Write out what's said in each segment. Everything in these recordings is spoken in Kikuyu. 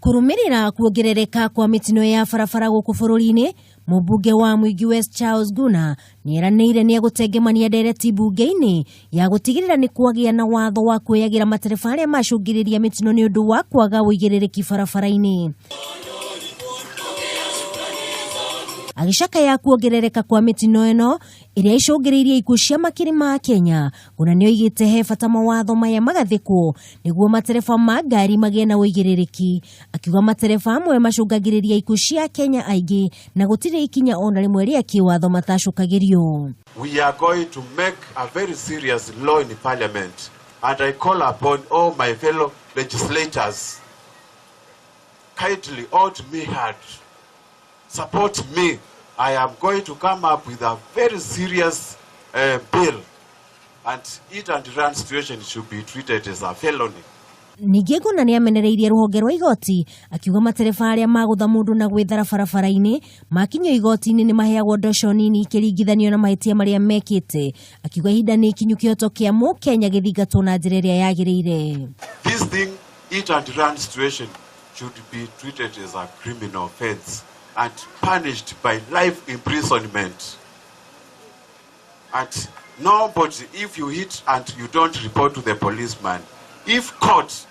Kũrũmĩrĩra kuongerereka kwa mĩtino ya barabara gũkũ bũrũri-inĩ, mũmbunge wa Mwingi West Charles Guna nĩeranĩire nĩegũtengemania ndereti mbunge-inĩ ya gũtigĩrĩra nĩ kwagĩa na watho wa kwĩyagĩra matereba arĩa macũngĩrĩria mĩtino nĩ ũndũ wa kwaga ũigĩrĩrĩki barabara-inĩ. Agĩcakaya kuongerereka kwa mĩtino ĩno ĩrĩa icũngĩrĩirie ikuũ cia makiri ma Kenya, Guna nĩoigĩte he bata mawatho maya magathĩkwo nĩguo matereba ma ngari magĩe na ũigĩrĩrĩki. Akiuga matereba amwe macũngagĩrĩria ikuũ cia Kenya aingĩ na gũtirĩ ikinya ona rĩmwe rĩa kĩwatho matacũkagĩrio. We are going to make a very serious law in parliament, and I call upon all my fellow legislators, kindly hold me hard, support me. I am going to come up with a very serious bill, and hit and run situation should be treated as a felony. Ningĩ Ngũna nĩ amenereirie rũhonge rwa igoti akiuga matereba arĩa magũtha mũndũ na gwĩthara barabara-inĩ makinyio igoti-inĩ nĩ maheagwo ndoco nini ikĩringithanio na mahĩtia marĩa mekĩte. Akiuga ihinda nĩ ikinyu kĩhoto kĩa mũkenya gĩthingatwo na njĩra ĩrĩa yagĩrĩire. This thing, hit and run situation, should be treated as a criminal offense and punished by life imprisonment. And nobody, if you hit and you don't report to the policeman, if caught,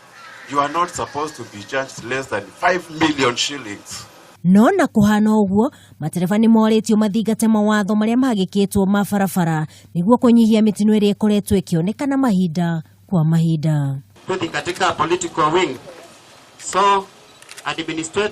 you are not supposed to be charged less than 5 million shillings. No na kũhana ũguo, matereba nĩ morĩtio mathingate mawatho marĩa mahagĩkĩtwo ma barabara nĩguo kũnyihia mĩtino ĩrĩa ĩkoretwo ĩkĩonekana mahinda kwa mahinda. Katika political wing. So administrative